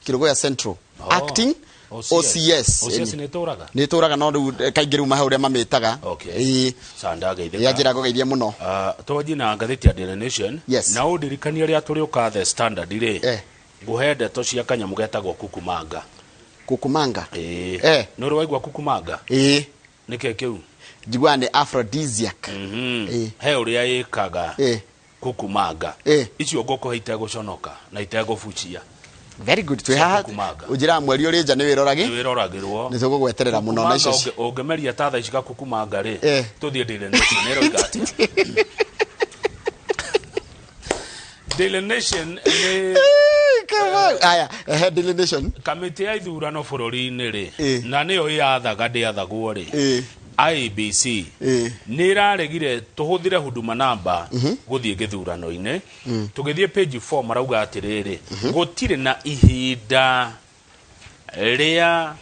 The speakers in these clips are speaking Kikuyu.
Kirugoya Central. Oh. Acting OCS. OCS. OCS nĩ ĩtũraga? Nä tå raga no rä u kaingä rä u mahe å rä a mamä taga. Okay. Ä Sandageithĩka. yanjä ra ngågeithie må no. Twanji na ngathĩti ya Daily Nation. Yes. Na ũndirikanie rĩa tũrĩũka The Standard rĩ, Eh. ngũhe ndeto cia kanyamũ getagwo kukumanga. Kukumanga? Ĩĩ. Eh. Nĩ ũrĩ waigua kukumanga? Ä. Nĩkĩ kĩu? Njiguaga nä aphrodisiac. Ĩĩ. He ũrĩa ĩkaga. Ĩĩ. Kukumanga. Ĩĩ. Icio ngũkũhe itegũconoka na itegũbucia. Very good, twä haha. Kukumanga. Å njä raga mweri å rä nja nä wä rorage. Nĩ wĩroragĩrwo. Nä tå gå gweterera må no na icio. Kukumanga ũngĩmeria ta thaa ici gakukumanga rĩ, Eh. tũthiĩ Daily Nation ĩroiga atĩa? Daily Nation nĩ Aya, ehe, Daily Nation. Kamĩtĩ ya ithurano bũrũri-inĩ rĩ, Ĩĩ. na nĩyo ĩyathaga ndĩathagwo rĩ, Ĩĩ. IEBC Ĩĩ. nĩ ĩraregire tũhũthĩre huduma namba gũthiĩ gĩthurano-inĩ. Tũgĩthiĩ page 4 marauga atĩrĩrĩ, gũtirĩ na ihinda rĩa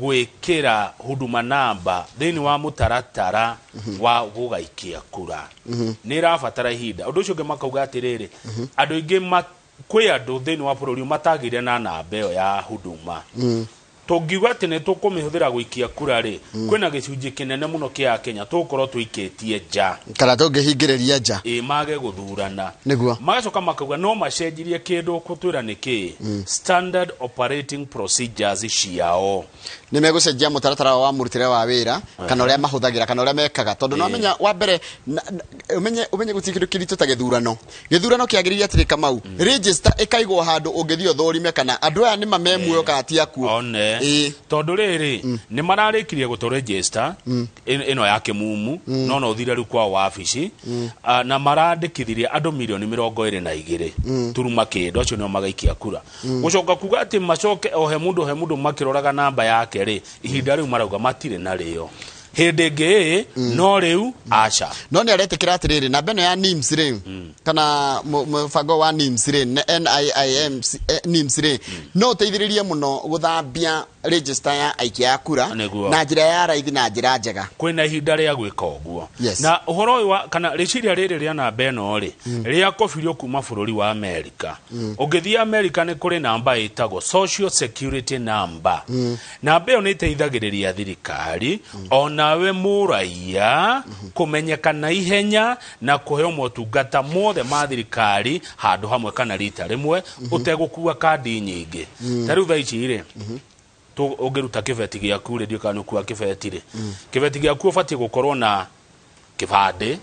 gwĩkĩra huduma namba thĩinĩ wa mũtaratara wa gũgaikia kura, nĩ ĩrabatara ihinda. Ũndũ ũcio ũngĩ makauga atĩrĩrĩ, andũ aingĩ kwĩ andũ thĩinĩ wa bũrũri ũyũ matagĩire na namba ĩyo ya huduma. Tũngiuga atĩ nĩ tũkũmĩhũthĩra gũikia kura rĩ, kwĩna gĩcunjĩ kĩnene mũno kĩa Akenya tũgũkorwo tũikĩtie nja. Kana tå ngä hingä rä ria nja. Ĩ, mage gũthurana. Nĩguo. Magacoka makauga no macenjirie kĩndũ kũtwĩra nĩ kĩ standard operating procedures ciao. Nä megå cenjia må taratara wao wa må rutä re wa wä ra kana å rä a mahå thagä ra kana å rä a mekaga, tondå no menya wa mbere ũmenye gũtirĩ kĩndũ kĩritũ ta gĩthurano. Gĩthurano kĩagĩrĩire atĩrĩ, Kamau, register ĩkaigwo handũ ũngĩthiĩ ũthũrime kana andũ aya nĩ ma me muoyo kana ti akuo. One. Ĩĩ. Tondũ rĩrĩ nĩ mararĩkirie gũtũ register ĩno ya kĩmumu, no ũthire rĩu kwao wabici. Ah, na marandĩkithirie andũ mirioni 22 turuma kĩndũ, acio nĩo magaikia kura. Gũcoka kuga atĩ macoke o he mũndũ makĩroraga namba yake rĩ, ihinda rĩu marauga matirĩ narĩo. Hĩndĩ ĩngĩ ĩ, no rĩu aca. No nä aretä kä ra atä rä rä namba ä no ya NIMS rä kana mũbango wa NIMS rä, NIIMS, NIMS rä no å teithä rä rie må no gå thambia register ya aikia a kura Nĩguo. na njä ra ya raithi na njä ra njega. Kwĩna ihinda rĩa gwĩka ũguo. Yes. Na ũhoro ũyũ wa kana rĩciria rĩrĩ rĩa namba ĩno rĩ, rĩakobirio kuma bũrũri wa Amerika. Ũngĩthiĩ Amerika nĩ kũrĩ namba ĩtagwo social security number. Namba ĩyo nĩ ĩteithagĩrĩria thirikari onawe mũraiya kũmenyeka na ihenya na kũheo motungata mothe ma thirikari handũ hamwe kana rita rĩmwe ũtegũkua kandi nyingĩ. Ta rĩu thaa ici rĩ, ũngĩruta kĩbeti gĩaku rĩ, ndiũĩ kana nĩ ũkua kĩbeti rĩ, kĩbeti gĩaku ũbatiĩ gũkorwo na kĩbandĩ.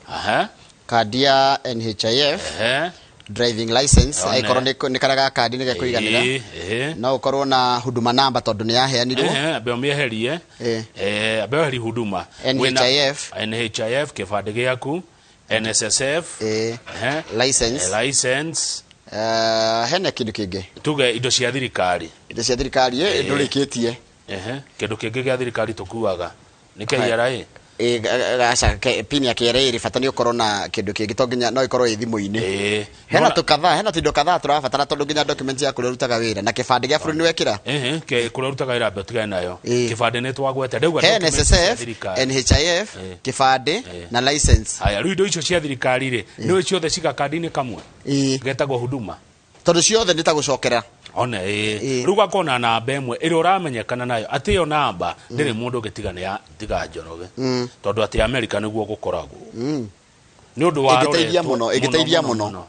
Aha. Kandi ya NHIF, driving license, One. angĩkorwo nĩ karĩa ga kandi nĩ gekũiganĩra. Ĩĩ. No ũkorwo na huduma namba tondũ nĩ yaheanirwo. Ehe, ambe ũmĩeherie. Ambe weherie huduma. NHIF. Wĩna NHIF, kĩbandĩ gĩaku, NSSF, License. License. Hena kĩndũ kĩngĩ? Tuge indo cia thirikari. Indo cia thirikari ndũrĩkĩtie. Ehe, kĩndũ kĩngĩ gĩa thirikari tũkuaga nĩ KRA. Aca, pin ya KRA ĩrĩ bata nĩ ũkorwo na kĩndũ kĩngĩ, to nginya no ĩkorwo ĩ thimũ-inĩ. Hena tũkathaa, hena tũindo kadhaa tũrabatara, tondũ nginya document ya kũrĩa ũrutaga wĩra na kĩbandĩ gĩa bũrũri nĩ wekĩra. Ehe, kũrĩa ũrutaga wĩra ambe ũtigane nayo. Kĩbandĩ nĩ twagweta ndauga, He documents cia NSSF, thirikari. NHIF, kĩbandĩ na license. Haya, rĩu indo icio cia thirikari rĩ, nĩ ciothe ciga kandi-inĩ kamwe getagwo huduma. Tondũ ciothe nĩ ta gũcokera. One ĩ. Ĩĩ. Rĩu gakorwo na namba ĩmwe ĩrĩa ũramenyekana nayo, atĩ ĩyo namba ndĩrĩ mũndũ ũngĩ tiga nĩ ya tiga Njoroge, tondũ atĩ Amerika nĩguo gũkoragwo nĩ ũndũ wa Ĩngĩteithia mũno, ĩngĩteithia mũno.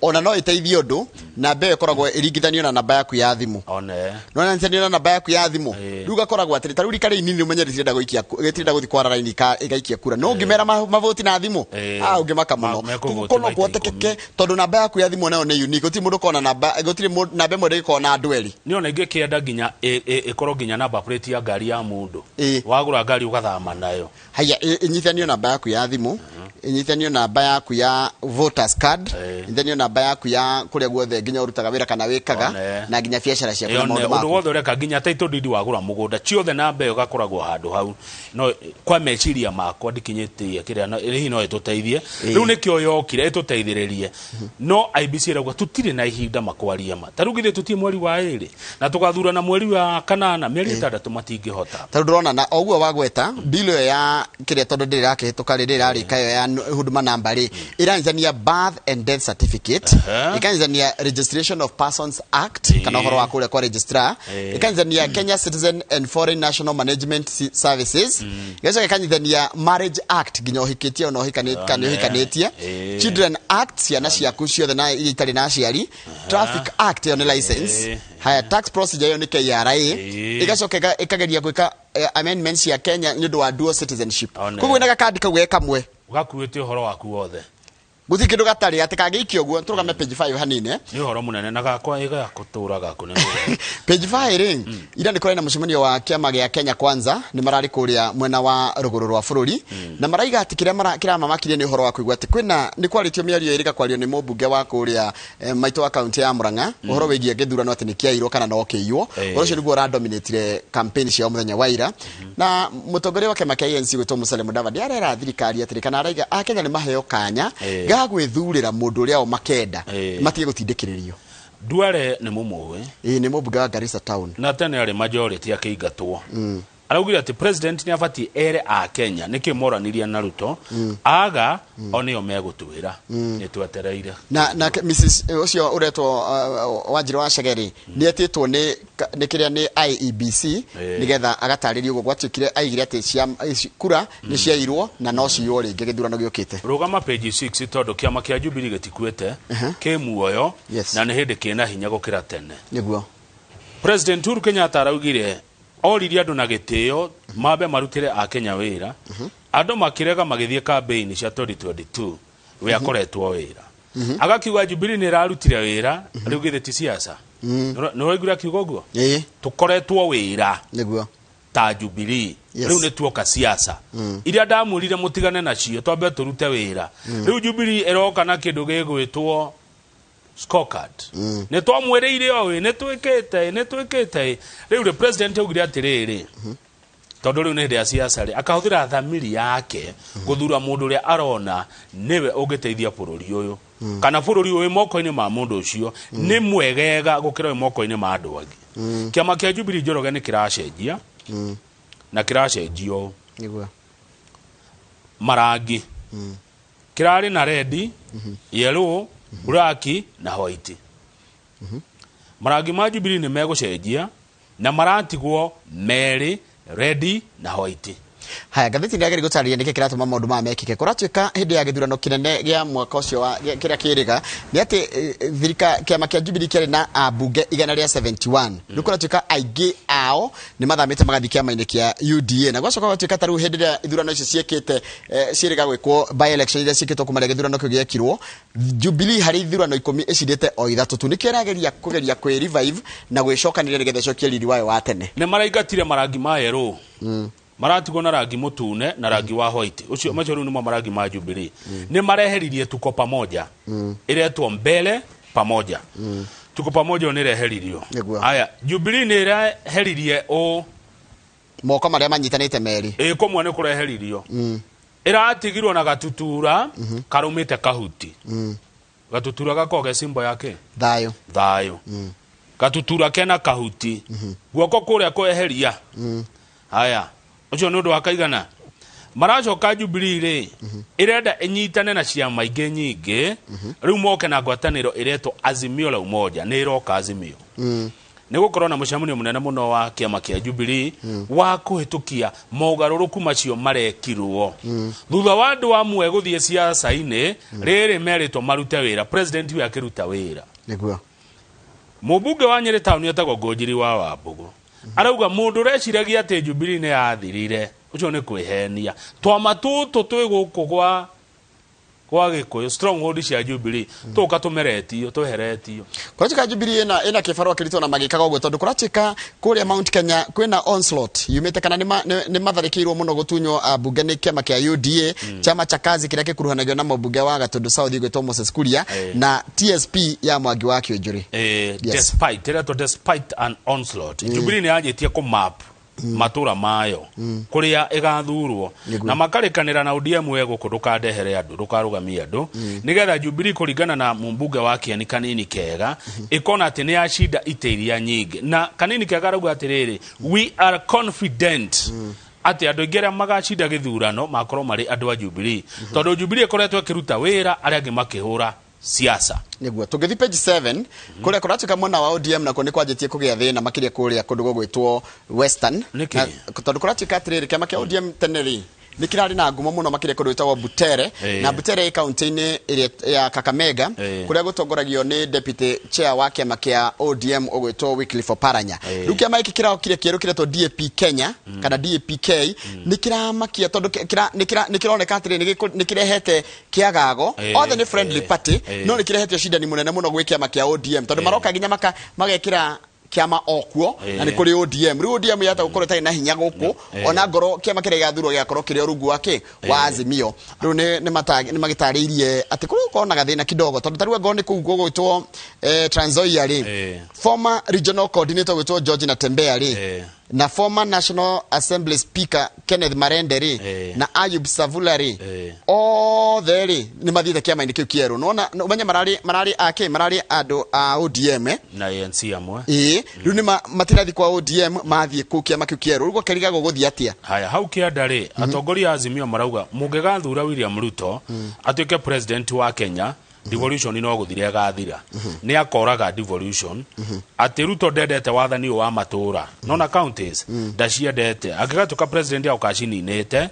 Ona no ĩteithie ũndũ namba ĩyo ĩkoragwo ĩringithanio na namba yaku ya thimũ. One. No nĩthanio na namba yaku ya thimũ. Rĩu gakoragwo atĩrĩ, ta rĩu rika rĩu inini ũmenye rĩtirenda gũikia rĩtirenda gũthiĩ kwara raini ĩgaikia kura, no ũngĩmera mavoti na thimũ, ah, ũngĩmaka mũno. Mekũvoti Koguo no maita. kũhotekeke tondũ namba yaku ya thimũ nayo nĩ unique, gũtirĩ mũndũ ũkoragwo na namba, gũtirĩ namba ĩmwe ndĩgĩkorwo na andũ erĩ. Nĩ ona ingĩkĩenda nginya ĩkorwo nginya namba plate ya ngari ya mũndũ. Wagũra ngari ũgathama nayo. Haya, ĩnyitithanio namba yaku ya thimũ, ĩnyitithanio namba yaku ya voters card, ĩnyitithanio namba yaku ya kũrĩa guothe nginya ũrutaga wĩra kana wĩkaga, One. na nginya biacara ciaku na Ĩyo maũndũ ũndũ maku. Wothe ũreka, nginya title deed wagũra mũgũnda, ciothe namba ĩyo ĩgakoragwo handũ hau. No kwa meciria makwa ndikinyĩtie kĩrĩa hihi no ĩtũteithie. Rĩu nĩkĩo yokire ĩtũteithĩrĩrie, no IEBC ĩrauga tũtirĩ na ihinda makwaria ma. Ta rĩu githĩ tũtirĩ mweri wa ĩrĩ na tũgathurana mweri wa kanana, mĩeri 6 matingĩhota. Tondũ ndĩrona na o ũguo wagweta bill ĩyo ya kĩrĩa, tondũ ndĩrĩ ĩrakĩhĩtũka rĩ, ndĩrĩ ĩrarĩka ĩyo. ya Huduma number rĩ, ĩranyitithania birth and death certificate, ĩkanyitithania Registration of Persons Act, kana ũhoro wa kũrĩa kwa registrar, ĩkanyitithania Kenya Citizen and Foreign National Management Services, ĩgacoka ĩkanyitithania Marriage Act, nginya ũhikĩtie ona kana ũhikanĩtie, Children Act, ciana ciaku ciothe na iria itarĩ na aciari, Traffic Act, ĩyo nĩ license, haya, tax procedure, ĩyo nĩ KRA, ĩgacoka ĩkageria gwĩka amendments cia Kenya nĩ ũndũ wa dual citizenship. Koguo ĩna gakandi kau ge kamwe gakuĩte ũhoro waku wothe. Gũtirĩ kĩndũ gatarĩ atĩ kangĩikio ũguo. Tũrũgame page 5 hanini. Nĩ ũhoro mũnene na gakwa ĩgakũtũra gaku nĩ Page 5 rĩ, ira nĩ kũrĩ na mũcemanio wa kĩama gĩa Kenya Kwanza, nĩ mararĩ kũrĩa mwena wa rũgũrũ rwa bũrũri, na maraiga atĩ kĩrĩa kĩramamakirie nĩ ũhoro wa kũigua atĩ kwĩna nĩ kwarĩtio mĩario ĩrĩ gakwario nĩ mũmbunge wa kũrĩa maitũ wa kaunti ya Murang'a, ũhoro wĩgiĩ gĩthurano atĩ nĩ kĩairwo kana no kĩiywo. Ũhoro ũcio nĩguo ũradominatire campaign ciao mũthenya wa ira, na mũtongoria wa kĩama kĩa ANC gwĩtwo Musalia Mudavadi arera thirikari atĩrĩ, kana araiga akenya nĩ maheo kanya ga gwĩthurĩra mũndũ ũrĩa o makenda, matige gũtindĩkĩrĩrio. Duale nĩ mũmũĩ. Ĩĩ, nĩ mũmbunge wa Garissa town. Na tene arĩ majority akĩingatwo. Araugire atĩ president nĩ abatiĩ ere a Kenya nĩkĩ moranirie na Ruto, aga o nĩo megũtwĩra, nĩ twetereire. Na Mrs ũcio ũretwo Wanjirũ wa Chege nĩ etĩtwo nĩ kĩrĩa nĩ IEBC nĩgetha agatarĩrio ũguo gwatuĩkire aigire atĩ kura nĩ ciairwo na no ciywo rĩngĩ gĩthurano gĩũkĩte. Rũgama page 6, tondũ kĩama kĩa Jubilee gĩtikuĩte, kĩ muoyo na nĩ hĩndĩ kĩna hinya gũkĩra tene. Nĩguo. President Uhuru Kenyatta araugire oririe andũ na gĩtĩo mambe marutĩre akenya wĩra. Andũ makĩrega magĩthiĩ campaign cia 2022 we akoretwo wĩra. Agakiuga Jubilee nĩ ĩrarutire wĩra, rĩu githĩ ti siasa? Nĩ ũraiguire akiuga ũguo? Ĩĩ. Tũkoretwo wĩra. Nĩguo. Ta Jubilee. Rĩu nĩ tuoka siasa. Iria ndamwĩrire mũtigane nacio, twambe tũrute wĩra. Rĩu Jubilee ĩroka na kĩndũ gĩgwĩtwo scorecard. Nĩ twamwĩrĩire o nĩ twĩkĩte, nĩ twĩkĩte. Rĩu the president augire atĩrĩrĩ, tondũ rĩu nĩ hĩndĩ ya siasa rĩ, akahũthĩra thamiri yake gũthura mũndũ ũrĩa arona nĩwe ũngĩteithia bũrũri ũyũ, kana bũrũri ũyũ moko-inĩ ma mũndũ ũcio nĩ mwegega gũkĩra wĩ moko-inĩ ma andũ angĩ. Kĩama kĩa Jubilee Njoroge nĩ kĩracenjia, na kĩracenjio Nĩguo. marangi. Kĩrarĩ na red, yellow, black na white. Marangi ma Jubilee nĩ megũcenjia na maratigwo merĩ, red na white. Haya, ngathĩti nĩ yagĩrĩire gũtarĩria nĩkĩ kĩratũma maũndũ maya mekĩke. Kũratuĩka hĩndĩ ya gĩthurano kĩnene gĩa mwaka ũcio wa kĩrĩa kĩrĩga nĩ atĩ thirika kĩama kĩa Jubilee kĩarĩ na ambunge 171. Rĩu kũratuĩka aingĩ ao nĩ mathamĩte magathiĩ kĩama-inĩ kĩa UDA, na gwacoka gwatuĩka ta rĩu hĩndĩ ĩrĩa ithurano icio ciĩkĩte ciĩrĩga gwĩkwo by election iria ciĩkĩtwo kuma rĩrĩa gĩthurano kĩu gĩekirwo, Jubilee harĩ ithurano 10 ĩcindĩte o 3 tu. Nĩkĩo ĩrageria kũgeria kwĩ revive na gwĩcokanĩrĩria nĩgetha ĩcokie riri wayo wa tene. Nĩ maraingatire marangi ma yellow, maratigwo na rangi mũtune na rangi wa white. Ũcio macio rĩu nĩmo marangi ma Jubilee. Nĩ mareheririe tuko pamoja, ĩretwo mbele pamoja. Tuko pamoja nĩ ĩreheririo. Aya, Jubilee nĩ ĩreheririe ũ moko marĩa manyitanĩte merĩ. Ĩ, kũmwe nĩ kũreheririo. Ĩratigirwo na gatutura karũmĩte kahuti. Gatutura gakoragwo ke symbol yake thayũ. Thayũ. Gatutura kena kahuti, guoko kũrĩa kweheria. Haya, ũcio nĩ ũndũ wa kaigana. Maracoka Jubilee rĩ, ĩrenda ĩnyitane na ciama ingĩ nyingĩ, rĩu moke na ngwatanĩro ĩretwo Azimio la Umoja. Nĩ ĩroka Azimio. Nĩ gũkorwo na mũcemanio mũnene mũno wa kĩama kĩa Jubilee wa kũhĩtũkia mogarũrũku macio marekirwo thutha wa andũ amwe gũthiĩ ciaca-inĩ. Rĩrĩ merĩtwo marute wĩra, president we akĩruta wĩra. Nĩguo. Mũmbunge wa Nyĩrĩ town etagwo Ngũnjiri wa Wambũgũ arauga mũndũ ũreciragia atĩ Jubilee nĩ yathirire, ũcio nĩ kwĩhenia. Twama tũtũ twĩ gũkũ kwa Gĩkũyũ, stronghold cia Jubilee, tũka tũmeretio tweheretio. Kũratuĩka Jubilee ĩna kĩbarũa kĩritũ na magĩkaga ũguo, tondũ kũratuĩka kũrĩa Mount Kenya kwĩna onslaught yumĩte, kana nĩ matharĩkĩirwo mũno gũtunywo ambunge nĩ kĩama kĩa UDA, chama cha kazi kĩrĩa gĩkuruhanagio na mũmbunge wa Gatundu South gwĩtwo Moses Kuria, na TSP ya Mwangi wa Kĩũnjũrĩ. Despite ĩretwo despite an onslaught, Jubilee nĩ yanjĩtie kũ map matũra mayo kũrĩa ĩgathurwo, na makarĩkanĩra na ODM, we gũkũ ndũkandehere andũ, ndũkarũgamie andũ, nĩgetha Jubilee, kũringana na mũmbunge wa Kieni Kanini Kega, ĩkona atĩ nĩ yacinda itĩ iria nyingĩ. Na Kanini Kega arauga atĩrĩrĩ, we are confident Atĩ andũ aingĩ arĩa magacinda gĩthurano makorwo marĩ andũ a Jubilee, tondũ Jubilee ĩkoretwo ĩkĩruta wĩra, arĩa angĩ makĩhũra siasa. Nĩguo tũngĩthiĩ page 7 kũrĩa kũratuĩka mwena wa ODM nakuo nĩ kwanjĩtie kũgĩa thĩna makĩria kũrĩa kũndũ gũgwĩtwo Western. Nĩkĩ? Tondũ kũratuĩka atĩrĩrĩ, kĩama kĩa ODM tene rĩ nĩ kĩrarĩ na ngumo mũno makĩria kũndũ gwĩtagwo Butere. Na Butere ĩ kaunti-inĩ ĩrĩa ya Kakamega, kũrĩa gũtongoragio nĩ deputy chair wa kĩama kĩa ODM ũgwĩtwo Wycliffe Oparanya. Rĩu kĩama gĩkĩ kĩraokire kĩerũ kĩretwo DAP Kenya kana DAPK nĩ kĩramakia tondũ nĩ kĩroneka atĩrĩ nĩ kĩrehete kĩagago. Othe nĩ friendly party, no nĩ kĩrehete ũcindani mũnene mũno gwĩ kĩama kĩa ODM tondũ maroka nginya magekĩra kĩama o kuo na nĩ kũrĩ ODM. Rĩu ODM yahota gũkorwo ĩtarĩ na hinya gũkũ ona ngorwo kĩama kĩrĩa gĩgathurwo gĩgakorwo kĩrĩ o rungu wa kĩ wa Azimio. Rĩu nĩ magĩtarĩirie atĩ kũrĩ gũkorwo na gathĩna kidogo tondũ tarĩu angorwo nĩ kũu gũgwĩtwo Trans Nzoia rĩ, former regional coordinator gwĩtwo George Natembeya rĩ, na former National Assembly Speaker Kenneth Marende rĩ, na Ayub Savula rĩ, othe rĩ nĩ mathiĩte kĩama-inĩ kĩu kĩerũ. Nona ũmenye mararĩ ake mararĩ andũ a ODM, eh? Na ANC amwe. Ĩĩ, rĩu nĩ matirathi kwa ODM, mathiĩ kũu kĩama kĩu kĩerũ. Rĩu gũkĩrigagwo gũthiĩ atĩa. Haya, hau kĩanda rĩ, atongoria a Azimio marauga mũngĩgathura William Ruto atuĩke president wa Kenya, devolution no gũthira ĩgathira, nĩ akoraga devolution, atĩ Ruto ndendete wathani ũyũ wa matũra nona counties ndaciendete, angĩgatuĩka president aũkacininĩte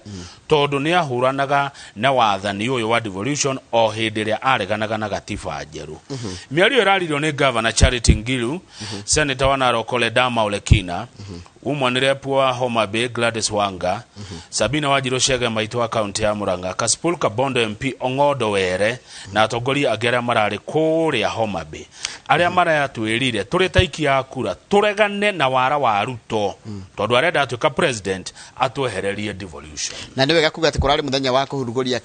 tondũ nĩ ahũranaga na wathani ũyũ wa devolution o hĩndĩ ĩrĩa areganaga na gatiba njerũ. Mĩario ĩraririo nĩ Governor Charity Ngilu, Senator wa Narok Ledama Olekina, Woman Rep wa Homa Bay Gladys Wanga, Sabina Wanjiru Chege maitũ wa kaunti ya Murang'a, Kasipul Kabondo MP Ong'ondo Were na atongoria angĩ arĩa mararĩ kũrĩa Homa Bay, arĩa marayatwĩrire tũrĩ ta ikia a kura tũregane na wara wa Ruto tondũ arenda atuĩka president atwehererie devolution. Na nĩ wega kuga atĩ kũrarĩ mũthenya wa kũhurugũria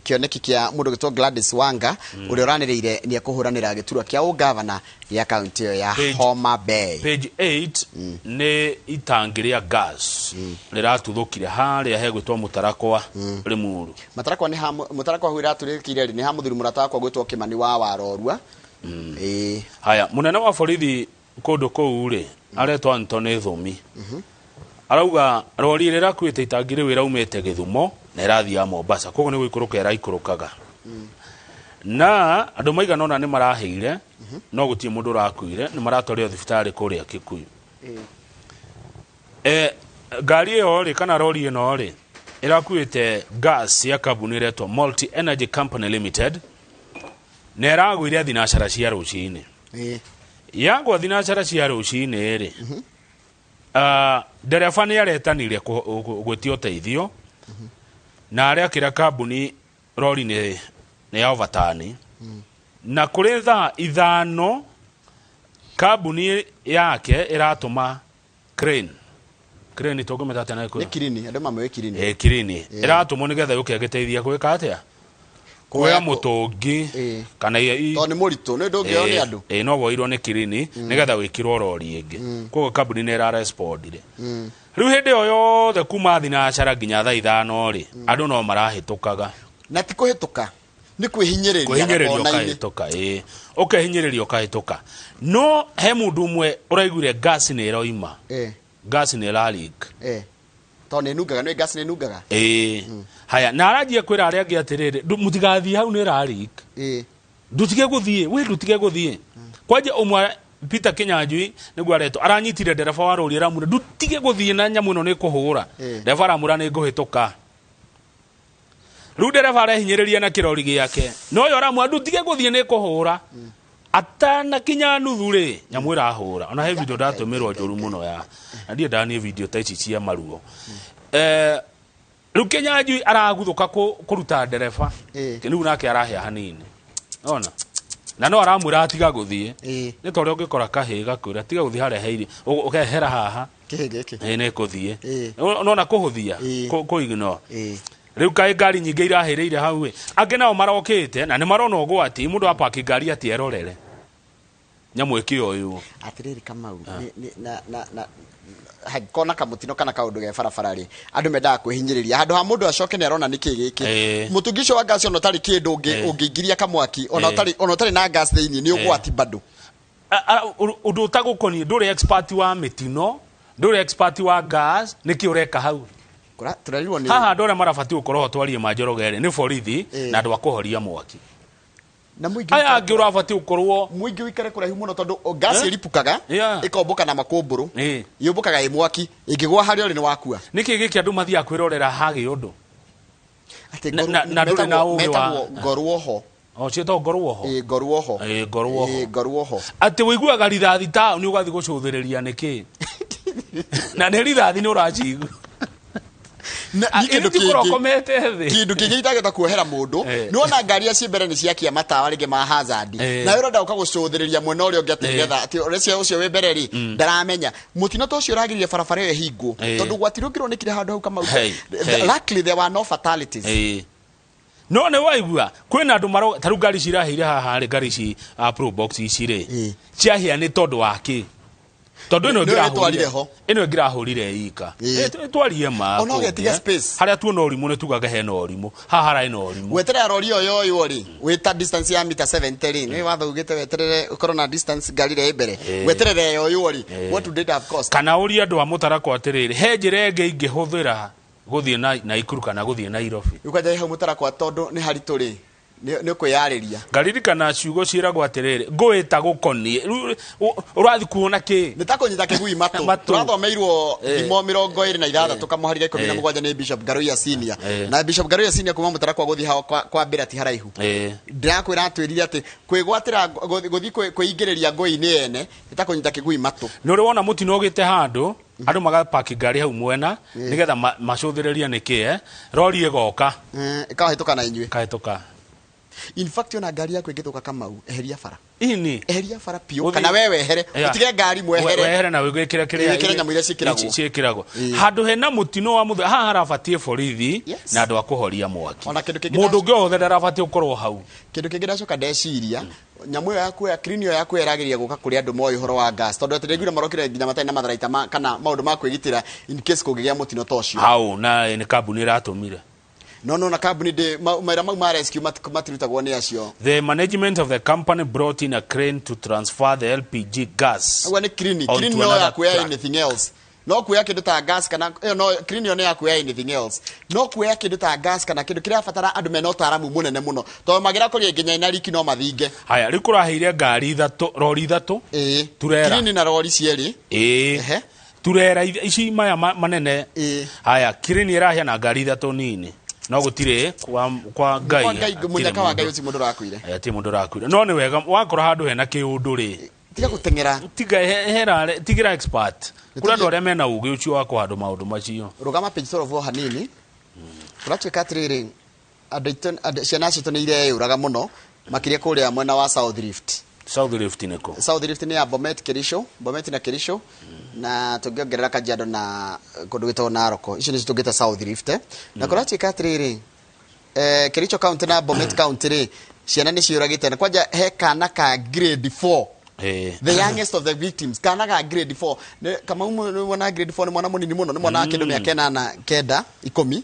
kĩoneki kĩa mũndũ gwĩtwo Gladys Wanga, ũrĩa ũranĩrĩire nĩ ekũhũranĩra gĩturwa kĩa ũgavana gĩa kaunti ĩyo ya Homa Bay. Page 8 nĩ itangi rĩa gas rĩratuthũkire harĩa hegwĩtwo Mũtarakwa, Limuru. Matarakwa nĩ ha Mũtarakwa hau ĩratũrĩkire rĩ nĩ ha mũthuri mũrata wakwa gwĩtwo Kĩmani wa Warorua, ĩĩ. Haya, mũnene wa borithi kũndũ kũu rĩ aretwo Anthony Thumi arauga rori ĩrĩa ĩrakuĩte itangi rĩu ĩraumĩte Gĩthumo na ĩrathiĩ Mombasa, koguo nĩ gũikũrũka ĩraikũrũkaga na andũ maigana ũna nĩ marahĩire, no gũtirĩ mũndũ ũrakuire, nĩ maratwarirwo thibitarĩ kũrĩa Kikuyu. Ngari ĩyo rĩ kana rori ĩno rĩ ĩrakuĩte gas ya kambuni ĩretwo Multi Energy Company Limited na ĩragũire thinacara cia rũcinĩ. Yagwa thinacara cia rũcinĩ rĩ, ndereba nĩ aretanire gwĩtia ũteithio na arekĩra kambuni rori nĩ ya overturn, na kũrĩ thaa 5 kambuni yake ĩratũma crane. Crane tũngĩmĩta atĩa na Nĩ Gĩkũyũ? Kirini, andũ mamĩũĩ kirini. Ĩ, kirini ĩratũmwo nĩgetha yũke ĩgĩteithia gwĩka atĩa? Kuoya mũtũngi kana Tondũ nĩ mũritũ, nĩ ũndũ ũngĩoywo nĩ andũ. Ĩ, no woirwo nĩ kirini nĩgetha wĩkĩrwo rori ĩngĩ. Koguo kambuni nĩ ĩrarespondire. Rĩu hĩndĩ ĩyo yothe kuma thinacara nginya thaa 5 rĩ, andũ no marahĩtũkaga. Na ti kũhĩtũka, nĩ kwĩhinyĩrĩria Kwĩhinyĩrĩria gakona-inĩ. Ũkahĩtũka, ĩ, ũkehinyĩrĩria ũkahĩtũka, no he mũndũ ũmwe ũraiguire gas nĩ ĩroima, gas nĩ ĩraleak. Tondũ nĩ nungaga, nĩ gas nĩ nungaga. Ĩ, haya, na aranjia kwĩra arĩa angĩ atĩrĩrĩ, "Mũtigathiĩ hau, nĩ ĩraleak, ndutige gũthiĩ, we ndutige gũthiĩ." Kwanja ũmwe Peter Kinyanjui nĩguo aretwo aranyitire ndereba wa rori aramwĩra, "Ndutige gũthiĩ na nyamũ ĩno nĩ kũhũra." Ndereba aramwĩra, "Nĩ ngũhĩtũka." Rĩu ndereba arehinyĩrĩria na kĩrori gĩake, no ũyũ aramwĩra, "Ndutige gũthiĩ, nĩ kũhũra." Atanakinya nuthu rĩ, nyamũ ĩrahũra. Ona he video ndatũmĩrwo njũru mũno ya na ndiĩ ndanie video ta ici cia maruo. Rĩu Kinyanjui araguthũka kũruta ndereba. Rĩu nake arahĩa hanini ona na no aramwĩra atiga gũthiĩ. Nĩ ta ũrĩa ũngĩkora kahĩĩ gakwĩra tiga gũthiĩ harĩa heiri, ũkehera haha. Kĩhĩ gĩkĩ. Ĩ, nĩ kũthiĩ. Nona kũhũthia kũignore. Rĩu kaĩ ngari nyingĩ irahĩrĩire hau ĩ, angĩ nao marokĩte na nĩ marona ũgwati, mũndũ apaki ngari atĩ erorere nyamũ ĩkĩoywo. Atĩrĩrĩ Kamau, na hangĩkorwo na kamũtino kana kaũndũ ge barabara rĩ, andũ mendaga kwĩhinyĩrĩria handũ ha mũndũ acoke nĩ arona nĩkĩ gĩkĩ. Mũtũngi ũcio wa gas ona ũtarĩ kĩndũ ũngĩingĩria kamwaki ona ũtarĩ na gas thĩinĩ nĩ ũgwati bado. Ũndũ ũtagũkoniĩ, ndũrĩ expert wa mĩtino, ndũrĩ expert wa gas, nĩkĩ ũreka hau? Tũrerirwo nĩ Haha andũ arĩa marabatiĩ gũkorwo ho twarie ma Njoroge rĩ, nĩ borithi Eh. na andũ a kũhoria mwaki. Na mũingĩ Aya ũikare- angĩ ũrabatiĩ gũkorwo mũingĩ ũikare kũraihu mũno tondũ ngasi Eh? ĩripũkaga, Yeah. ĩkombũka na makũmbũrũ. Eh. Yũmbũkaga ĩ mwaki, ĩngĩgwa harĩa ũrĩ nĩ wakua. Nĩkĩ gĩkĩ andũ mathiaga kwĩrorera hagĩ ũndũ? Atĩ Na ndũrĩ na ũgĩ wa- metagwo ngorwoho. O ciĩtagwo ngorwoho. Ĩ, ngorwoho. Ĩ, ngorwoho. Ĩ, ngorwoho. Atĩ wĩiguaga rithathi taũni ũgathiĩ gũcũthĩrĩria nĩkĩ? Na nĩ rithathi nĩ ũracigua. Na Ah, niĩ kĩndũ ĩrĩ ti kũrora kĩngĩ ũkomete thĩ. Kĩndũ kĩngĩ itangĩhota kuohera mũndũ, Eh. nĩ wona ngari iria ciĩ mbere nĩ ciakia matawa rĩngĩ ma hazard, Eh. nawe ũrenda ũka gũcũthĩrĩria mwena ũrĩa ũngĩ atĩ Eh. nĩgetha atĩ ũrĩa ũcio wĩ mbere rĩ ndaramenya mũtino ta ũcio ũragiririe barabara ĩyo ĩhingwo, Eh. tondũ gwatirĩ ũngĩronekire handũ hau Kamau. Hey, hey. Luckily there were no fatalities. Ĩĩ. No nĩ waigua kwĩna andũ maro ta rĩu ngari ici irahĩire haha rĩ, ngari ici Probox ici rĩ, Ĩĩ. ciahĩa nĩ tondũ wa kĩ? Tondũ ĩno Nĩwe ĩngĩrahũrire ĩtwarire ho. Ĩno ĩngĩrahũrire ika. Ĩĩ. Ĩtwarie ma Ona ũgetiga kũngĩ, eh. space. Harĩa tuona ũrimũ nĩ tugaga hena ũrimũ, haha hararĩ na ũrimũ. Weterera rori ĩyo yoywo rĩ, wĩta distance ya mita 70 rĩ, nĩ watho ugĩte weterere ũkorwo na distance ngari ĩrĩa ĩ mbere. Ĩĩ. Weterere yoywo rĩ, Ĩĩ. what would it have cost? Kana ũrie andũ a mũtarakwa atĩrĩrĩ, he njĩra ĩngĩ ingĩhũthĩra gũthiĩ na Naikuru kana gũthiĩ Nairobi? Rĩu kwanja hau mũtarakwa tondũ nĩ haritũ rĩ, nĩ ũkwĩyarĩria. Ngaririkana ciugo ciĩragwo atĩrĩrĩ, ngũĩ ta gũkoniĩ. Rĩu ũrathiĩ kuona kĩ? Nĩ ta kũnyita kĩgui matũ. Matũ. Tũrathomeirwo Eh. thimo 26 kamũhari ga ikũmi na Eh. mũgwanja nĩ Bishop Ngaruiya Senior. Eh. Na Bishop Ngaruiya Senior kuma mũtarakwa gũthiĩ hao kwa mbĩra ti haraihu. Ndĩrakwĩra atwĩrire atĩ kwĩgwatĩra gũthiĩ kwĩingĩrĩria ngũi-inĩ ene nĩ ta kũnyita kĩgui matũ. Nĩ ũrĩ wona mũtino ũgĩte handũ, andũ magapaki ngari hau mwena nĩgetha macũthĩrĩrie nĩkĩ, eh? Rori ĩgoka. Ĩkahĩtũka na inyuĩ. Ĩkahĩtũka. In fact ona ngari yaku ĩngĩthũka Kamau, eheria bara. Ini. Eheria bara piũ Ũthiĩ- kana we wehere, Yeah. ũtige ngari mwehere. Wehere na wĩkĩre kĩrĩa Wĩkĩre nyamũ iria ciĩkĩragwo. Ciĩkĩragwo. Ĩĩ. Handũ hena mũtino wa mũthemba haha harabatiĩ borithi Yes. na andũ a kũhoria mwaki. Ona kĩndũ kĩngĩ Mũndũ ũngĩ o wothe ndarabatiĩ gũkorwo hau. Kĩndũ kĩngĩ ndacoka ndeciria, nyamũ ĩyo ya kuoya clean ĩyo ya kuoya ĩragĩrĩria gũka kũrĩ andũ moĩ ũhoro wa gas, tondũ atĩ ndaiguire marokire nginya matarĩ na matharaita kana maũndũ ma kwĩgitĩra in case kũngĩgĩa mũtino ta ũcio. Hau na nĩ kambuni ĩratũmire. No na kambuni ndĩ mawĩra mau ma rescue matirutagwo nĩ acio. The management of the company brought in a crane to transfer the LPG gas. Ũguo nĩ crane. Onto Crane no another ya kuoya truck. anything else. No kuoya kĩndũ ta gas kana ĩyo no crane ĩyo nĩ ya kuoya anything else. No kuoya kĩndũ ta gas kana kĩndũ kĩrabatara andũ mena ũtaaramu mũnene mũno, tondũ mangĩrakorire nginya ina riki no mathinge. Haya, rĩu kũraheire ngari ithatũ, rori ithatũ. Ĩĩ. Turera. Crane na rori cierĩ. Ĩĩ. Ehe. Turera ici maya manene. Ĩĩ. Haya, crane ĩrahĩa na ngari ithatũ nini. No gũtirĩ kwa Ngai. Kwa Ngai, hatirĩ mũnyaka wa mũndũ. Ngai ũcio mũndũ ũrakuire. Eh, hatirĩ mũndũ ũrakuire. No nĩ wega wakora handũ hena kĩũndũ rĩ. Tiga gũteng'era. Tiga hera, tigĩra expert. Kũrĩ andũ arĩa mena ũgĩ ũcio wa kũhandũ maũndũ macio. Rũgama page 12 o hanini. Kũratuĩka atĩrĩrĩ, andũ aitũ, ciana citũ nĩ ireyũraga mũno, makĩria kũrĩa mwena wa South Rift. South Rift nĩ kũ? South Rift nĩ ya Bomet, Kericho, Bomet na Kericho, na tũngĩongerera Kajiado na kũndũ gwĩtagwo Narok. Icio nĩcio tũngĩta South Rift. Na kũratuĩka atĩrĩrĩ, Kericho County na Bomet County rĩ, ciana nĩ ciũragĩte. Na kwanja he kana ka grade 4. The youngest of the victims, kana ga grade 4. Nĩ Kamau nĩ mwana grade 4, nĩ mwana mũnini mũno, nĩ mwana wa kĩndũ mĩaka ĩnana, kenda, ikũmi.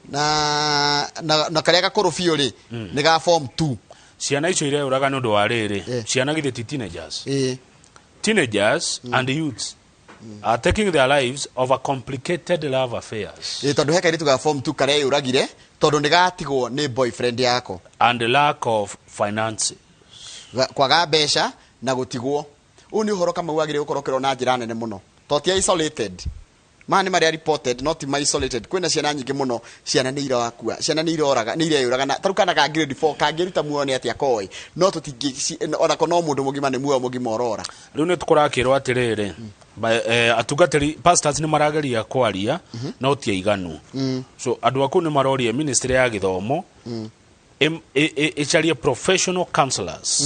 Na karĩa gakũrũ biũ rĩ, nĩ ga form 2. Ciana icio ireyũraga nĩ ũndũ wa rĩrĩ. Ciana githĩ ti teenagers? Teenagers and youths are taking their lives over complicated love affairs. Tondũ he kairĩtu ga form 2 kareyũragire tondũ nĩ gatigwo nĩ boyfriend yako. And lack of finances. Kwaga mbeca na gũtigwo. Ũyũ nĩ ũhoro Kamau wagĩrĩire gũkorwo ũkĩrorwo na njĩra nene mũno. To ti isolated. Maya nĩ marĩa reported, not ma isolated. Kwĩna ciana nyingĩ mũno, ciana nĩ irakua, ciana nĩ iroraga, nĩ ireyũraga. Na tarĩu kana ka grade 4 kangĩruta muoyo nĩ atĩa koĩ. No tũtingĩ, onako no mũndũ mũgima nĩ muoyo mũgima ũrora. Rĩu nĩ tũkũrakĩrwo atĩrĩrĩ, atungatĩri pastors nĩ marageria kwaria, no ti aiganu. So andũ a kũu nĩ maroria ministry ya gĩthomo ĩcarie professional counselors.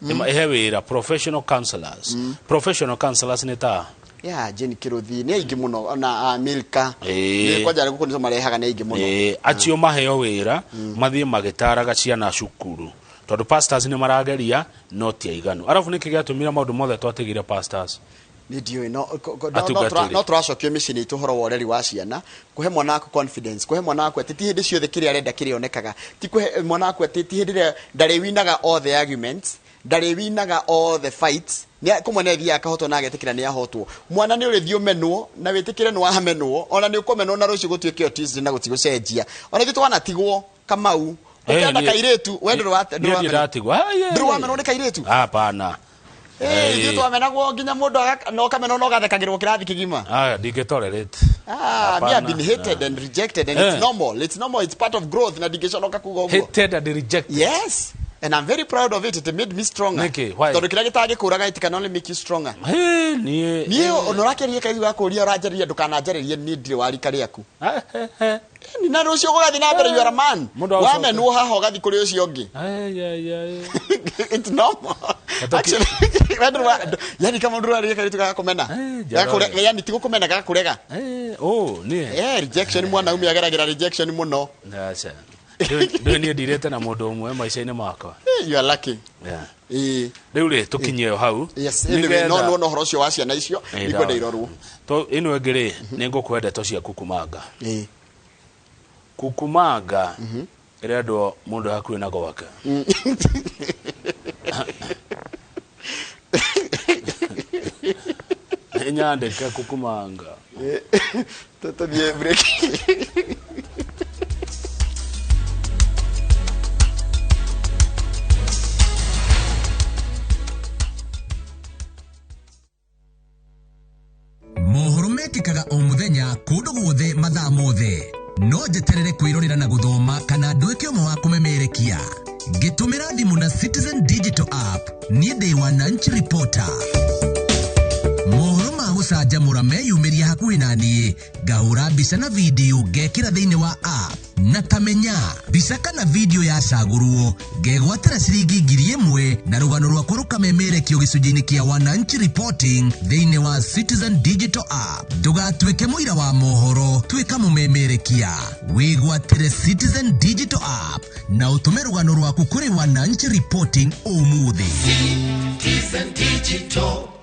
Ĩhe wĩra professional counselors. Professional counselors nĩ ta Ya Jane Kiruthi nĩ aingĩ mũno, ona Milka. Ĩĩ. Nĩ kwanja gũkũ nĩcio marehaga nĩ aingĩ mũno. Acio maheo wĩra mathiĩ magĩtaraga ciana cukuru, tondũ pastors nĩ marageria no ti aiganu. Arabu nĩkĩ gĩatũmire maũndũ mothe twatigire pastors? Nĩ ndiũĩ, Atungatĩri. no tũracokio mĩciĩ-inĩ itũ ũhoro wa ũreri wa ciana, kũhe mwana waku confidence, kũhe mwana waku atĩ ti hĩndĩ ciothe kĩrĩa arenda kĩrĩonekaga, ti kũhe mwana waku atĩ ti hĩndĩ ĩrĩa ndarĩwinaga all the arguments, Ndarĩ winaga all the fights. Nĩ kũmwe nĩ athiaga akahotwo na agetĩkĩra nĩ ahotwo. Mwana nĩ ũrĩthiĩ ũmenwo na wĩtĩkĩre nĩ wamenwo, ona nĩ ũkũmenwo na rũciũ gũtuĩke o Tuesday na gũtigũcenjia. Ona ithuĩ twanatigwo Kamau. Ũkenda kairĩtu we ndũrĩ Niĩ ndirĩ ndatigwo. Ndũrĩ wamenwo nĩ kairĩtu? Hapana. Ithuĩ twamenagwo nginya mũndũ no kamenwo no gathekagĩrwo kĩrathi kĩgima. Ah, ndingĩtolerate. Ah, me have been hated and rejected and it's normal. It's normal. It's part of growth na ndingĩconoka kuga ũguo. Hated and rejected. Yes. And I'm very proud of it. It made me stronger. Nĩkĩ? Why? Tondũ kĩrĩa gĩtangĩkũraga it can only make you stronger. Hey, niĩ Niĩ ona ũrakĩaria kaigua gakũria ũranjarĩria ndũkananjarĩrie niĩ ndirĩ wa rika rĩaku. Na rũciũ gũgathiĩ na mbere, you are a man. Wamenwo haha ũgathiĩ kũrĩ ũcio ũngĩ. It's normal. Actually, yani kama mũndũ ũraria kairĩtu gagakũmena. Yani ti gũkũmena, gagakũrega. Oh, niĩ. Rejection, mwanaume ageragĩra rejection mũno. Aca. Rĩu niĩ ndirĩte na mũndũ ũmwe maica-inĩ makwa. You are lucky. Rĩu rĩ tũkinyie o hau. Yes, anyway, no no ũhoro ũcio wa ciana icio ikwenda irorwo. Ĩno ĩngĩ rĩ nĩ ngũkũhe ndeto cia kukumanga. Kukumanga ĩrendwo mũndũ hakuhĩ na gwake. Nyandĩke kukumanga. Tũthiĩ break. Mohoro mekĩkaga o mũthenya kũndũ guothe mathaa mothe. No njeterere kwĩrorera na gũthoma kana nduĩke ũmwe wa kũmemerekia. Ngĩtũmĩra thimũ na Citizen Digital App, niĩ ndĩ Wananchi Reporter. Mohoro ma gũcanjamũra meyumĩria hakuhĩ na niĩ, ngahũra mbica na video ngekĩra thĩinĩ wa app. Na tamenya mbica kana video yacagũrwo ngegwatĩra ciringi 1,000 na rũgano rwakwa rũkamemerekio gĩcunjĩ-inĩ kĩa Wananchi Reporting thĩinĩ wa Citizen Digital App. Ndũgatuĩke mũira wa mohoro, tuĩka mũmemerekia. Wĩgwatĩre Citizen Digital App na ũtũme rũgano rwaku kũrĩ Wananchi Reporting ũmũthĩ. Citizen Digital.